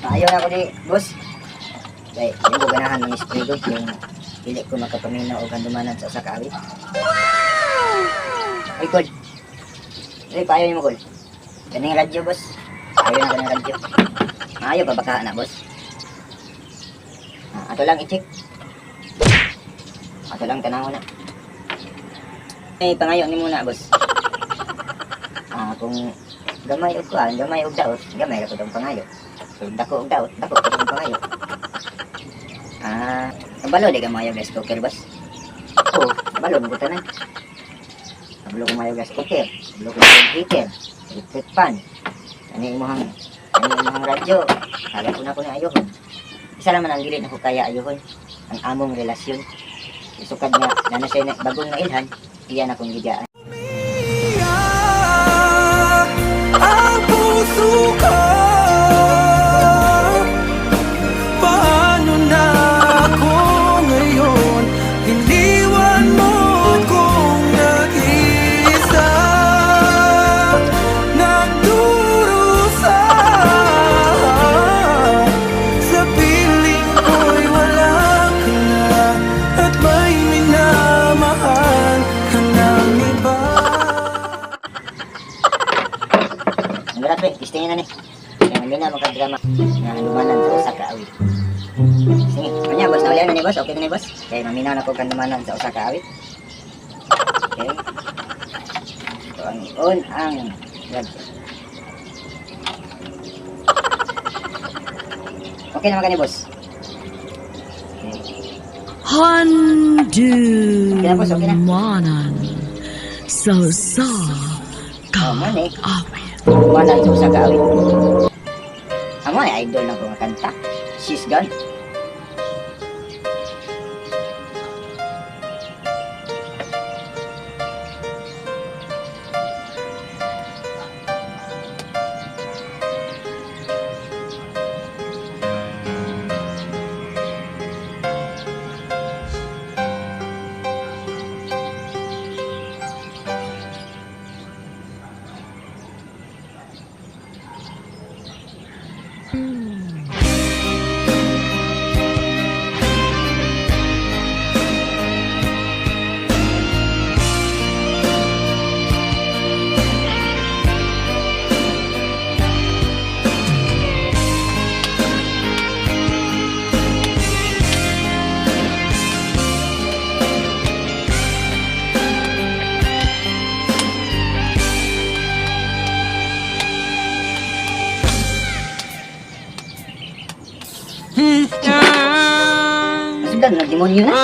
Maayo na ko di, boss. Kay, di ko ganahan ng spray ko kung dili ko makapaminaw og handumanan sa usa ka awit. Ay, Kol. Ay, paayo nimo, Kol. Kaning radyo, boss. Ayaw na kaning radyo. Maayo pa baka na, boss? Ah, ato lang i-check. Ato lang tanaw na. Ay, pangayo ni muna, boss. Ah, kung gamay og kuan, gamay og daot, gamay ra pud ang pangayo. Kung dako og daot, dako pud ang pangayo. Ah, kabalo di ka maayo rice cooker, boss? Oo, kabalo mo tanan. Kabalo ko maayo gas cooker, kabalo ko maayo heater, electric fan. Ani imong radyo. Kaya ko na ko ni ayohon. Isa naman ang dili na ko kaya ayohon, ang among relasyon. Sukad nga na siya na, bagong nailhan, iya na kong gibiyaan. Ang puso ko. Paano na ako ngayon? Iniwan mo kong nag-iisa, nagdurusa. Sa piling ko'y wala ka na at may minamahal ka ng iba. Ang wala pre, testingin na ni. Kaya mamina mo ka-drama nga handumanan sa usa ka awit. Sige, kanya boss, naulian na ni boss, okay na ni boss. Kay maminaw na ko handumanan sa usa ka awit. Okay. So ang on ang radyo. Okay naman kani, boss. Okay. Okay na, boss, okay na. Handumanan sa usa ka Oh, mo ni. awit. Handumanan sa usa ka awit. Amo ay idol na ko nga kanta. She's Gone. Sugdan na demonyo na.